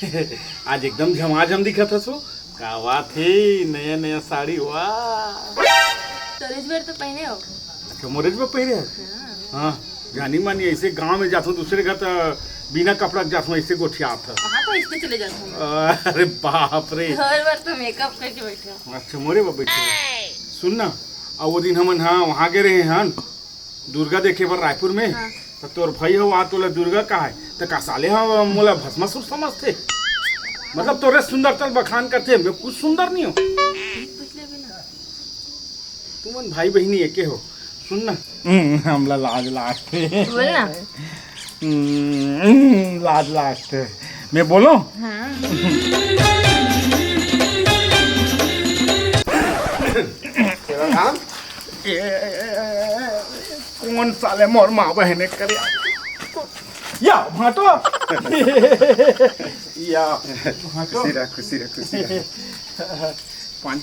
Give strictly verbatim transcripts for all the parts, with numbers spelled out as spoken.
आज एकदम झमाझम दिखत हस वो। का बात हे, नया नया साड़ी, वाह। तोरेच बर तो पहिने हो। अच्छा, मोरेच बर पहिरे हस? हाँ। हाँ, जानी मानी ऐसे गांव में जाथो दूसरे घर, त बिना कपड़ा के जाथो, ऐसे गोठियात हस। हाँ, तो इसने चले जाथो मैं। अरे बाप रे। हर बार तो मेकअप करके बैठे हो। अच्छा, मोरे बर बैठे हो। सुन ना, अउ वो दिन हमन, हाँ, वहाँ गे रहे हन दुर्गा देखे बर रायपुर में। हाँ। त तोर भाई हो, वहाँ तोला दुर्गा कहाय, त का साले ह मोला भस्मासुर समझथे? मतलब तोरे सुंदरता ल बखान करथे, मैं कुछ सुंदर नहीं हो। ठीक पूछ लेबे ना। तुमन भाई बहिनी एके हो। सुन ना। हम्म, हमला लाज लागथे। बोल ना। हम्म, लाज लागथे। मैं बोलूं? हाँ। तेरा नाम? ए, कौन साले मोर माँ बहने करे? या, भाटो। या, भाटो। खुशी रह, खुशी रह, खुशी रह। पानी।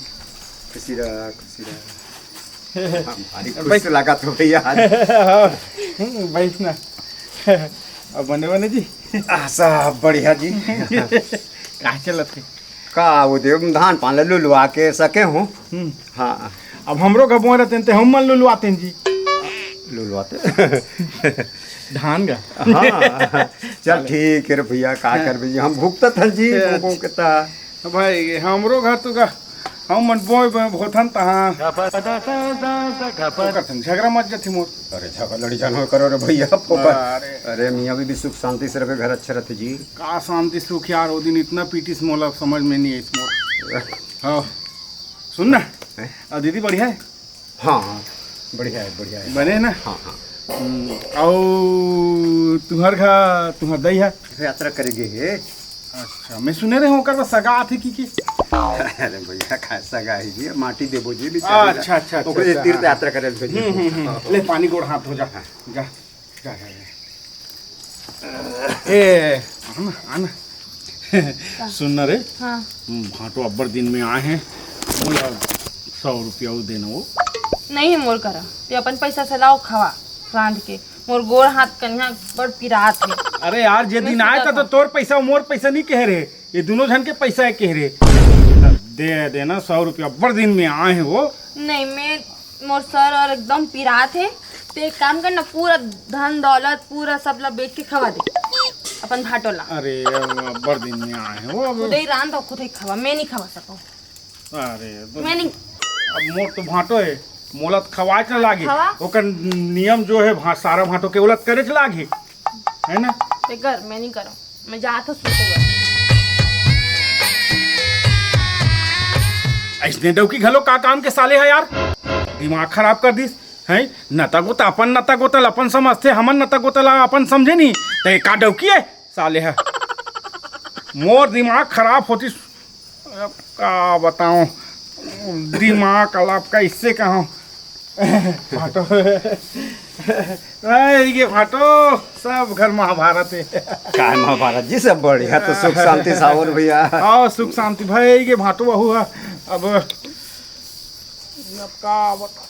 खुशी रह, खुशी रह। हाँ, अरे, खुश बैठ। तो लगा तो भैया आज। हम्म, बैठ ना। अब बने बने जी? आ, सब बढ़िया जी। का चलत हे? का वो दे, धान पान ल लुलवा के सके हूँ। हम्म। हाँ। अब हमरो घर बोए रहते ते हम मन लुलवाते जी। लुलवाते? धान गा। हाँ। चल ठीक है रे भैया, का हाँ। करबे जी, हम भुगतत हन जी, अच्छा। लोगों के ता। भाई, हमरो घर तो गा, हम मन बोए बोए होथन तहाँ। ओकर संग झगड़ा मच जाथे मोर। अरे झगड़ लड़ी झन हो करो रे भैया, फोकट। अरे। अरे मियाँ बीबी सुख शांति से रहे, घर अच्छा रहते जी। का शांति सुख यार, वो दिन इतना पीटिस मोला, समझ में नहीं आइस मोर। हाँ, सुन ना। हैं? आ, दीदी बढ़िया है? हाँ, हाँ, बढ़िया है, बढ़िया है। बने है ना? हाँ, हाँ। हम्म, अउ तुहर घर, तुहर दई है? यात्रा करे गे हे। अच्छा, मैं सुने रहे हूँ ओकर बर सगा आथे कि के? अरे भैया, का सगा है जी, माटी देबो जी, बेचारी ला। अच्छा, अच्छा, अच्छा, ओकरे अच्छा, तीर्थ हाँ, यात्रा करे भेजे। हम्म, हम्म, हम्म। ले पानी गोड़ हाथ धो जा। हाँ। जा, जा, जा, जा। ए, आना, आना। सुन ना रे। हाँ। हम्म, भाटो अब्बड़ दिन में आए हैं। मोला सौ रुपया वो देना वो। नहीं है मोर करा। ते अपन पैसा से लाओ, खवा, रांध के। मोर गोड़ हाथ कन्हा बड़ पिरात हे। अरे यार, जे दिन आए था तो तोर पैसा, मोर पैसा नहीं कहे रहे, ये दोनों झन के पैसा है कहे रहे। दे देना सौ रुपया, बड़ दिन में आए हैं वो। नहीं, मैं, मोर सर और एकदम पिरात हे। ते एक काम कर ना, पूरा धन दौलत पूरा सब ला बेच के खवा दे अपन भाटो ला। अरे, अब बड़ दिन में आए हैं वो, अब खुदे ही रांध और खुदे ही खवा, मैं नहीं खवा सकूँ। अरे, तो मैं नहीं। अब मोर तो भाटो है, मोला तो खवाए के लागी। खवा। ओकर नियम जो है, भा-, सारा भाटो के ओला तो करे के लागी, है ना? ते कर, मैं नहीं करूँ, मैं जात हूँ सूते बर। ऐसने डौकी घलो का काम के साले है यार, दिमाग खराब कर दिस है। नता गोता अपन, नता गोता ल अपन समझथे, हमन नता गोता ला अपन समझे नहीं, ते का डौकी है? साले ह मोर दिमाग खराब होतिस। अब का बताऊं, दिमाग अलाप कैसे कहूं। भाटो। ए, ये भाटो, सब घर महाभारत है। काय महाभारत जी, सब बढ़िया, तो सुख शांति सावन भैया। हाँ, सुख शांति भाई, ये भाटो बहू है। अब, अब का बताऊं?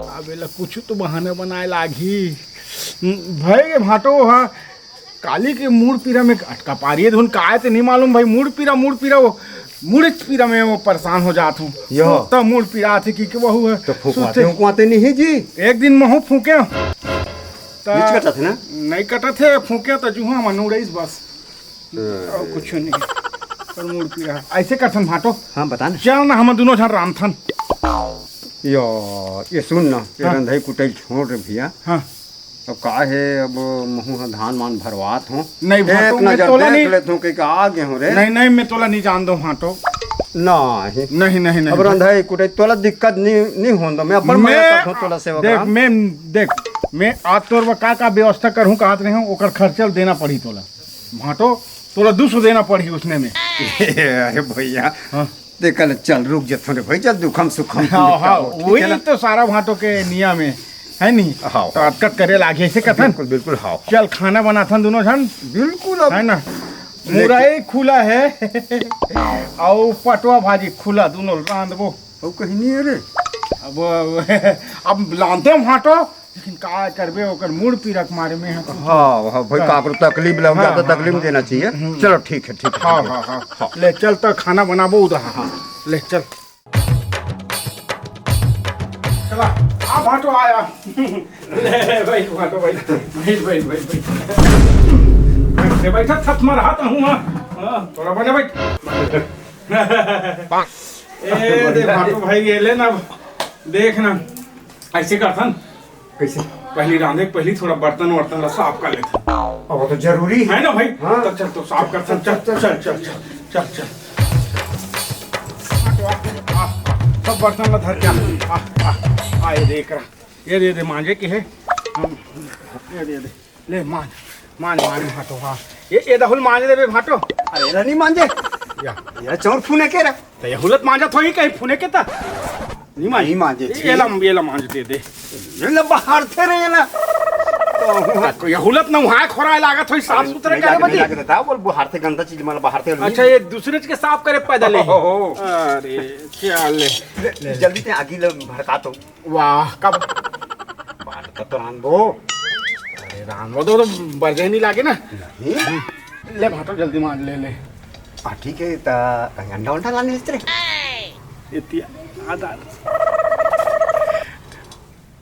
अब एला कुछ तो बहाना बनाए लागही। भाई, ये भाटो हा काली के मूड़ पीरा में अटका पारी है। धुन काय ते नहीं मालूम भाई, मूड़ पीरा, मूड़ पीरा, वो मूड़च पीरा में वो परेशान हो जात हूँ। यो। तो मूड़ पीरा आथे कि, कि वहू है। तो फुकवाते, सुते। फुकवाते नहीं जी। एक दिन महू फूके। त नीच कटत है ना? नहीं कटत है, फूके तो जुहा मन उड़ाइस बस। और कुछ नहीं। पर मूड़ पीरा। ऐसे करथन भाटो। हाँ, बता ना। चल ना, हम दोनों झन रांधथन। यो, ये सुन ना, ये हाँ। रंधई कुटई छोड़ रे भैया। हाँ। अब का है, अब महू ह धान मान भरवात हूँ। नहीं, भाटो, एक मैं नजर तोला देख नहीं लेत हूँ कि, कि आ गे हूँ रे। नहीं, नहीं, मैं तोला नहीं जान दूँ, भाटो। नहीं। नहीं, नहीं, नहीं, अब नहीं। रंधई कुटई तोला दिक्कत नहीं, नहीं होन दो। मैं अपन मैं मया करत हूँ तोला सेवा देख, कराम। मैं, देख, मैं आज तोर बर का, का व्यवस्था करहूँ, कहत रहे हूँ, ओकर खर्चा देना पड़ी तोला। भाटो, तोला दू सौ देना पड़ही उसने में। अरे भैया, हाँ। ते कल चल, रुक जथो रे भाई, चल दुखम सुखम हाँ, हाँ, निपटाओ, ठीक है वही ना? तो सारा भाटो के नियम है, है नहीं? हाँ, तो हाँ। अटकत करे लागे ऐसे कथन। बिल्कुल, बिल्कुल, हाँ। चल खाना बनाथन दोनों झन। बिल्कुल, अब है ना? लेके मुरई खुला है, और पटवा भाजी खुला, दोनों रांधबो। अब कहीं नहीं है रे। अब, अब लानते हैं भाटो, लेकिन का करबे, ओकर मूड़ पीरा के मारे में ह। हाँ, हाँ भाई, हाँ। काकरो तकलीफ लग हाँ, जाता, हाँ, तकलीफ हाँ। देना चाहिए। हम्म। चलो, ठीक है, ठीक है, हाँ, ठीक है। हाँ, हाँ। हाँ। ले चल, तो खाना बनाबो उधर। हाँ, ले चल। चला, आ भाटो आया। ले भाई, भाटो भाई। भाई, भाई, भाई, भाई। ले बैठा, थक मर हाथ हूँ, हाँ। हाँ, थोड़ा बने बैठ। ए, दे भाटो भाई, ये ले ना, देख ना, ऐसे करथन। कैसे? पहली रांधे, पहली थोड़ा बर्तन वर्तन ला साफ कर लेथन। अब वो तो जरूरी है। है ना भाई? हाँ। तो चल, तो साफ करथन, चल, चल, चल, चल, चल, चल, चल। आ, आ, आ, सब बर्तन ला धर के आ, आ, आ, आ, ये देख रहा, ये दे दे मांजे के है। हम, ये दे दे। ले, मांज, मांज, मांज, भाटो, हाँ। ये, ये दहुल मांज देबे, भाटो। अरे, एला नहीं मांजे। या। ये चौर फूने के रा। तो ये हुलत मांजत होही कहीं फूने के ता। नहीं मांज। नहीं मांजे, ये, ठीक। ये ला, ये ला मांज दे दे। ये ला बाहर थे रे, ये ला। तो ये हुलत नहाए खोराए लागत होही, साफ सुथरा करे बजे। लागत था, बोल, बाहर थे गंदा चीज, मतलब, बाहर थे। अच्छा, ये दूसरे के साफ करे पैदा ले। ओहो। अरे, क्या ले। ले, ले, जल्दी ते आगी ले भड़का तो। वाह, कब? बात तो, तो रांधो। अरे, रांधो तो, तो बरजे नहीं लागे ना। नहीं। ले भाटो, जल्दी मांज ले, ले। हाँ, ठीक है, तो कहीं अंडा वंडा लाने लेते रहे। इतिया, आधार।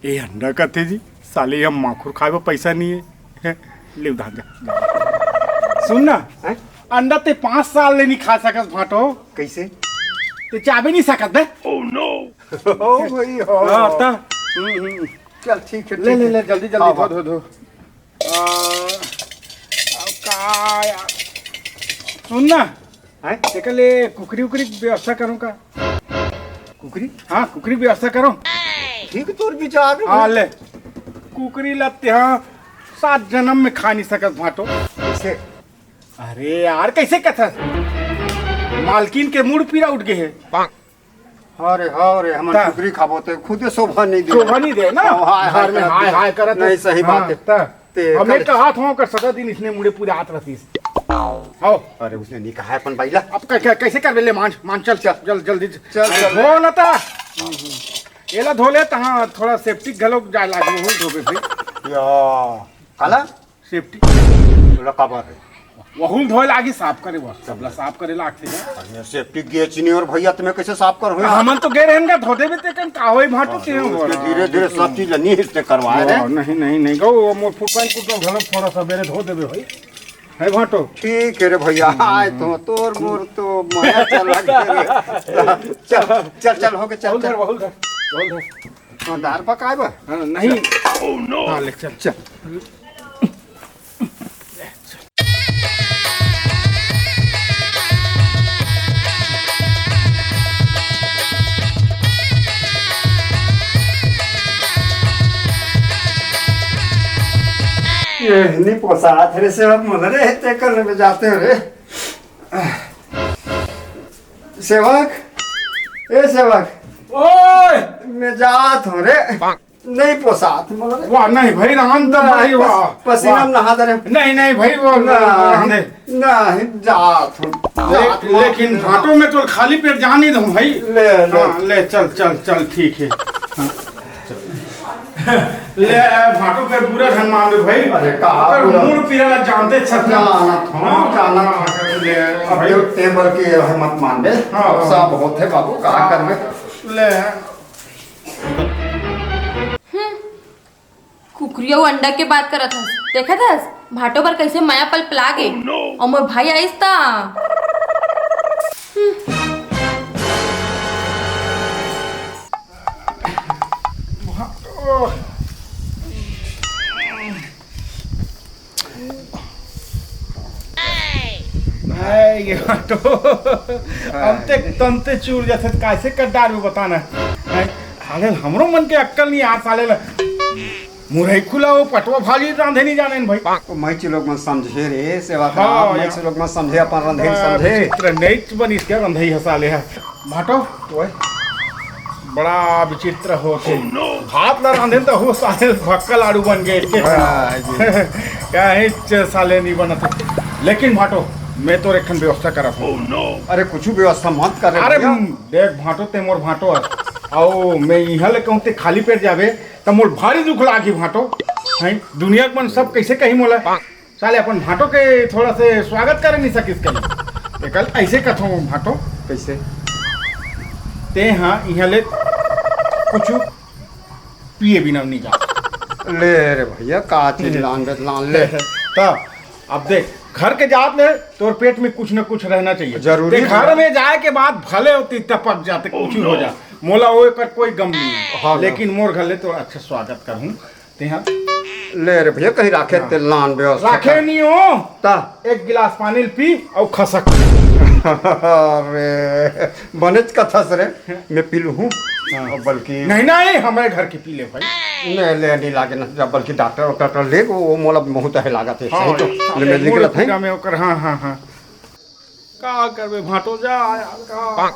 ए अंडा कथे जी, साले हम माखुर खाए बर पैसा नहीं है। हैं? ले उधार जा, जा। सुन ना, हैं? अंडा ते पाँच साल ले नहीं खा सकस भाटो। कैसे? ते चाबे नहीं सकत बे। ओ भाई, हो। हाँ, ता। हम्म, हम्म। चल, ठीक है, ले, ठीक ले, है। ले, जल्दी, जल्दी हाँ, धो, हाँ। धो, धो। आ, अब का यार? सुन ना। हैं? तेकर ले कुकरी उकरी के व्यवस्था करूँ का? कुकरी? हाँ, कुकरी के व्यवस्था करूँ। ठीक तोर विचार हाँ, है। ले। कुकरी ला तेहा सात जन्म में खा नहीं सकत भाटो। कैसे? अरे यार, कैसे कथस? मालकिन के मूड़ पीरा उठ गए है। अरे, हाँ रे, हमन ता। कुकरी खाबो ते खुदे शोभा नहीं दे। शोभा नहीं दे ना। हाँ, हाय, हाय घर में करत हाय, है। हाय करत नहीं, है। सही हाँ, बात है। ता। ते हमें कर कहा था, ओकर सदा दिन इसने मुड़े पूरे हाथ रहतीस। आओ। अरे, उसने नहीं कहा है अपन बाइला। अब कै-, कै-, कैसे करबे? ले मांज, मांज, चल, चल। चल, जल्दी। चल, अरे, चल। धो ना ता। एला धो ले, तहाँ थोड़ा सेप्टिक घलो जाए लागे, वहू धोबे फिर। या, काला? सेफ्टी। तोला काबर है? वहू ल धोए लागी, साफ करे बर। सबला साफ करे लागथे ना। अरे सेफ्टी गेच नहीं और भैया, तुम्हें कैसे साफ कर हुआ? हमन तो गे रहन का धो देबे ते कन का होई भाटो अरे, ते हो। उसके धीरे-धीरे सब चीज नहीं इसने करवाए रे। नहीं, नहीं, नहीं, गो, वो मोर फुटबॉल कुटबॉल घलो थोड़ा सा बेरे धो देबे भाई। है भाटो? ठीक है रे भैया, आए तो तोर मोर तो माया चला गया रे। चल, चल, चल, हो गया, चल, वहू ल धर, चल। वहू ल धर, वहू ल धर। हाँ, दार पकाए बा? हाँ, नहीं। Oh no! हाँ, ले, चल, चल। ये नहीं पोसात रे सेवक, मोला रे, ते कर में जाते हो रे। सेवक, ए सेवक। ओए! मैं जात हूँ रे। नहीं पोसात मोला रे। वाह, नहीं भाई, रहन तो ना, भाई, पस-, वाह, पसीना वाह। में नहा दे रे। नहीं, नहीं भाई, वो ना, रहन दे। नहीं, जात हूँ। ले-, जात हूँ। लेकिन भाटो में तो खाली पेट जाने दूँ भाई। ले, ले। हाँ, ले, चल, चल, चल, ठीक है। हाँ, चल। ले, भाटो के पूरा धन मान दे भाई। अरे, कहाँ अगर पूरा? मूड़ पीरा ला जानते छस ना। ना, ना, थोड़ा हाँ, जाना। हाँ, ले, अब भाई। जो टेबल के है, मत मान दे। हाँ, हाँ। सब होते बाबू, कहाँ हाँ। करबे? ले। हम्म, कुकरी अउ अंडा के बात करत हस, देखत हस भाटो बर कैसे मया पल पला गे। Oh no! अउ मोर भाई आइस ता। हम्म। हाय, ये तो अंते तंते चूर जैसे कैसे कर डालबे बता ना। हाय, साले हमरो मन के अक्कल नहीं यार साले ला। मुरई खुला वो पटवा भाजी रांधे नहीं जाने भाई। तो मैं लोग मन समझे रे सेवा करा, हाँ, मैं यार। लोग मन समझे अपन रंधे हाँ, समझे। विचित्र नहीं बनिस क्या रंधई ह साले ह। भाटो, ओए। बड़ा विचित्र होथे। Oh no! भात ला रांधेन त हो साले भक्का लाडू बन गे। हाँ, जी। क्या है, च-, साले नहीं बनत हे। लेकिन भाटो, मैं तोर एक ठन व्यवस्था करत हूँ। Oh no! अरे, कुछ व्यवस्था मत कर रे अरे, भैया। देख भाटो, ते मोर भाटो हस। अउ मैं इहाँ ले कहूँ ते खाली पेट जाबे, त मोर भारी दुख लागही भांटो। हैं, दुनिया के मन सब कइसे कही मोला? साले अपन भांटो के थोड़ा से स्वागत करे नहीं सकिस कहीं। एकल ऐसे कथों भांटो। कइसे? ते हाँ इहाँ ले कुछ पिए बिना नहीं जा। ले रे भैया, का चीज लान बे, लान ले। त अब देख, घर के जात ले तोर पेट में कुछ न कुछ रहना चाहिए। जरूरी ते घर भैया। में जाए के बाद भले होती टपक जाते, कुछ हो जा, मोला वो एकर कोई गम नहीं है। हाँ, लेकिन मोर घर ले तो अच्छा स्वागत करहूँ। ते हाँ। ले रे भैया, कहीं राखे हाँ। ते लान व्यवस्था राखे कर। नहीं हो। ता। एक गिलास पानी ल पी अउ खसक। अरे, बनेच कथस रे, मैं पी लूँ। हाँ। बल्कि नहीं, नहीं, हमारे घर की पी ले भाई। नहीं, ले, नहीं लागे ना, जब बल्कि डॉक्टर, डॉक्टर ले, वो, वो मोला बहुत है लागत है, हाँ, सही तो, हाँ, ले, मैं मोर निकलत है। पूजा में ओकर, हाँ, हाँ, हाँ। का करबे भांटो, जा यार, का?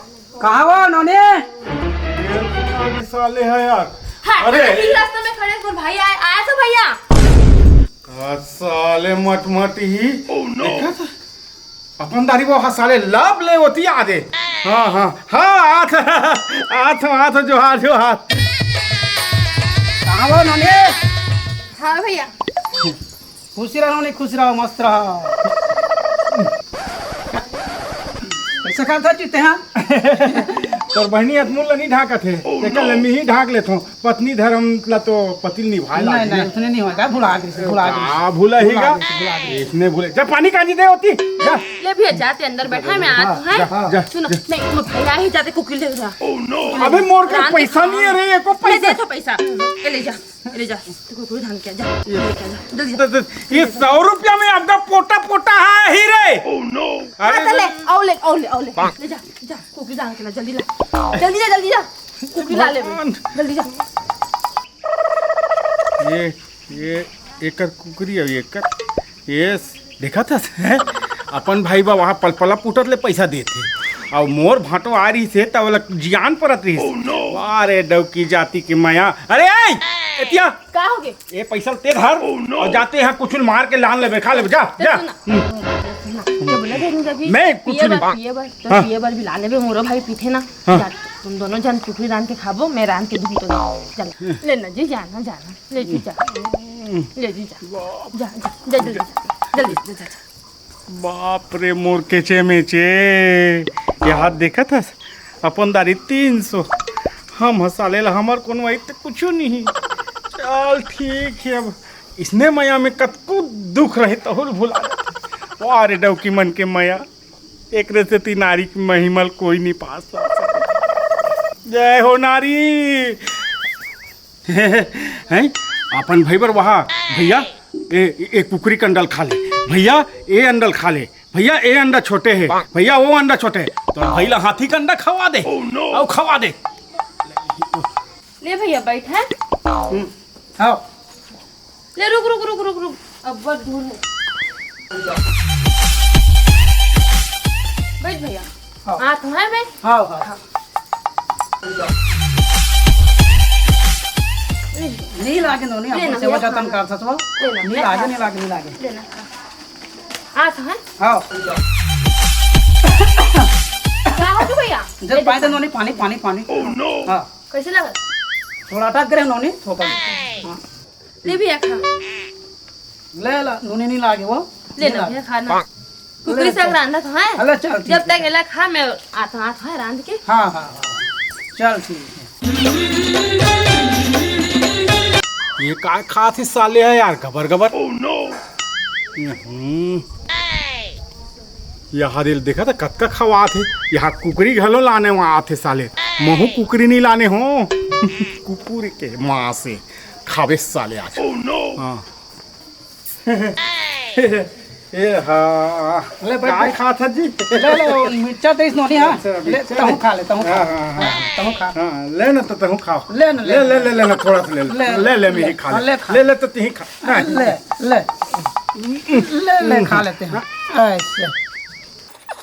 कहाँ वो नोनी? ये साले है यार। हाँ, अरे। यही रास्ता में खड़े हैं, भाई आए, आया था भैया। का साले मटमट ही। Oh no। देखा था? अपन दारी वो हाँ साले लब ले होती आदे। हाँ, हाँ, हाँ, आथ, आथ, आथ, जोहार, जोहार। कहाँ वो नोनी? हाँ भैया। खुशी रहो, नहीं खुश रहो, मस्त रहो। कैसे खान था जीते हैं? तोर बहनी अतमुल नहीं ढाकत है। Oh, तेकर no। ले मिही ढाक लेथों। पत्नी धर्म ला तो पति निभाए नहीं, लागही नहीं, ना। उसने नहीं होता, भुला गई, भुला गई। का भुला ही भुला गा? गई, भुला गई। इसने भुले। जब पानी कांजी दे होती, जा। ले भैया, जाते अंदर बैठा है, मैं आती हूँ, हैं? जा, जा, सुनो, जा। नहीं, तुम भैया ही जाते कुकिल ले जा। Oh, no। अबे मोर के रांध के पैसा खा। नहीं है रे, एको मैं पैसा। दे तो पैसा। ये ले जा। ले जा, तू कुकुर धान के जा, लेके आ जा, जल्दी जा। तो, तो, ये सौ रुपया में आपका पोटा पोटा है ही रे। Oh no। हाँ, अरे, तो ले, आओ ले, आओ ले, आओ ले, ले जा, जा, कुकुर धान के ला, जल्दी ला, जल्दी जा, जल्दी जा, कुकुर ला ले, भगवान। जल्दी जा। ये, ये एकर कुकरी अउ एकर, ये देखत हस, हैं? अपन भाई बा वहाँ पलपला पुटत ले पैसा देथे, अउ मोर भांटो आ रही से त ओला जियान परत रही। Oh no। वाह रे डौकी जाति के मया। अरे ए, एतिया का हो गे? ए पैसा ते धर। Oh no। अउ जाते यहाँ कुछ मार के लान लेबे, खा लेबे, जा, तो जा। सुन ना, हम्म। सुन ना, सुन ना। ये बोला था इनका भी मैं कुछ पिए नहीं। बर, पिए बर, तो हाँ। पिए बर भी ला लेबे, मोरो भाई पीथे ना। हाँ। जा, तुम दोनों जन कुकरी रांध के खाबो, मैं रांध के दूंगी तो। चल, लेना जी, जाना, जाना। ले जी जा। ले जी जा। जा, जा, जा, जल्दी जा। जल्दी जा, जा, जा। बाप रे, मोर केचे मेचे। ये हाथ देखत हस? अपन दारी तीन सौ। हम हसाले ला हमर कोनो आई त कुछो नहीं। चल ठीक है, अब इसने मया में कतको दुख रहे तहुल भुला जाथे। वाह रे डौकी मन के मया। एकरे सेती नारी के महिमा ल कोई नहीं पास कर सके। जय हो नारी। हैं? अपन भाई बर वहा, भैया, ए, ए कुकरी के अंडा ल खा ले। भैया, ए अंडा ल खा ले। भैया, ए अंडा छोटे है। भैया, वो अंडा छोटे है। तो भैया हाथी के अंडा खवा दे। Oh no। अउ खवा दे। ले भैया, बैठ है। हम्म, आओ। ले, रुक, रुक, रुक, रुक, रुक। अब्बड़ दूर है। बैठ भैया। हाँ। हाथ में बे। हाँ, हाँ। हाँ। ले। नहीं लागे, नहीं, ले अपन ना, सेवा भैया, जतन हाँ। कर सचवा। ले ना, नहीं भैया, लागे, हाँ। नहीं लागे, नहीं लागे। ले ना। हाथ है? हाँ। का हो गया भैया? जब ले पाए दे। नोनी, पानी, पानी, पानी। Oh no। हाँ। कैसे लगा? थोड़ा अटक गए नोनी, थोड़ा। हाँ। ले भैया, खा। ले ला, नूनी नहीं लागे वो। ले नहीं ना लागे। भैया, खा ना। कुकरी ले, संग चल। रांधा तो है। अरे, चल, ठीक जब है, तक चल। एला खा, मैं आता, आता है रांध के। हाँ, हाँ, हाँ। चल, ठीक है। ये का खात हे साले ह यार, गबर गबर। Oh no। हम्म। यहाँ दिल देखा था कतका खवात हे। यहाँ कुकरी घलो लाने वहाँ आथे साले। महू कुकरी नहीं लाने हो। कुकुर के माँ से खावे साले आज। Oh no। हाँ। ए हा। ले भाई, काय खात हस जी? ले, ले, वो मिर्चा दे इस नोनी, हाँ। अच्छा, ले, मिर्चा। तहूँ खा ले, तहूँ खा। हाँ, हाँ, हाँ। हाँ, तहूँ खा। हाँ, ले ना तो तहूँ खा। ले ना, ले ले, ना। ले, ले, ले ना, थोड़ा सा ले ले। ले, ले, ले, ले। मेरी खा हाँ, ले। ले, खा। ले ले तो तिही खा। हाँ, ले, ले। ले, ले, खा लेते हैं। ऐसे।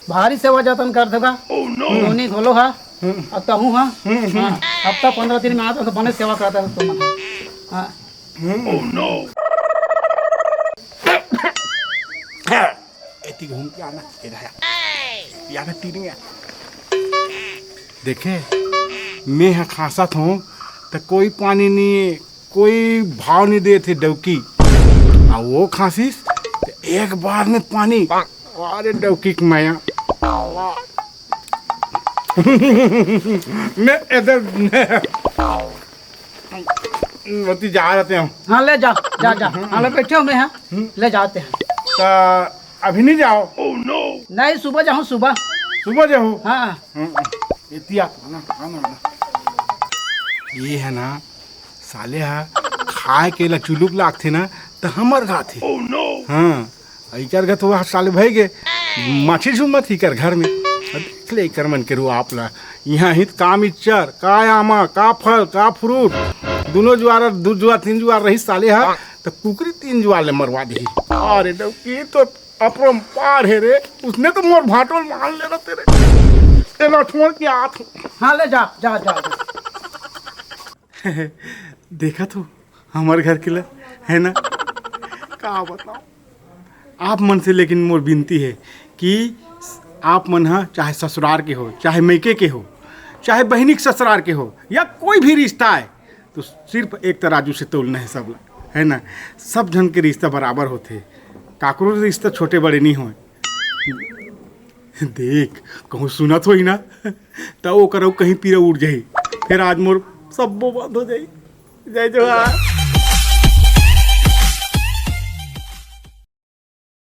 भारी सेवा जतन कर देगा। Oh no। नोनी घलो हा। हम्म। और तहूँ हा। हम्म, हम्म। हाँ, हफ्ता पंद्रह दिन में आता तो बने सेवा करता है तुम। हाँ। हम्म। Oh no। एती घूम के आना, इधर आ। या ना तीन गया। देखे, मैं ह खांसत हूँ त कोई पानी नहीं, कोई भाव नहीं देत हे डौकी। आ वो खांसिस त एक बार में पानी। अरे डौकी के माया। मैं इधर ओती जा रहते हैं। हाँ, ले जा, जा, जा। हाँ, ले बैठे हो मैं, हाँ। ले जाते हैं। त अभी नहीं जाओ? नहीं, सुबह जाऊँ, सुबह। सुबह जाओ। हाँ। एती आप आना, आना, आना। ये है ना, साले हा खाए के ला चुलुक लागथे ना, त हमर गाथे। हाँ, इकर गा तो वह साले भई गे, माछी झूमत ही कर घर में। अब देख ले इकर मन के रू आप ला, यहाँ ही काम इच्चर, का आमा, का फल, का फ्रूट, दोनों जुआर, दू जुआर, तीन जुआर रही साले हा, त कुकरी तीन जुआर ले मरवा दही। अरे डौकी तो अपरंपार है रे, उसने तो मोर भाटोल मान ले रहते रे। तेला छोड़ के आत हूँ। हाँ, ले जा, जा, जा, जा। देखा तो हमारे घर के ला, है ना? का बताओ आप मन से, लेकिन मोर विनती है कि आप मन हा चाहे ससुरार के हो, चाहे मइके के हो, चाहे बहिनी के ससुरार के हो, या कोई भी रिश्ता है, तो सिर्फ एक तराजू से तोलना है सब ला, है ना? सब झन के रिश्ता बराबर होथे, काकरो रिश्ता छोटे बड़े नहीं होय। देख, कहूँ सुनत होई ना, त ओकर अउ कहीं पीरा उठ जाई, फिर आज मोर सब्बो बंद हो जाई। जय जोहार।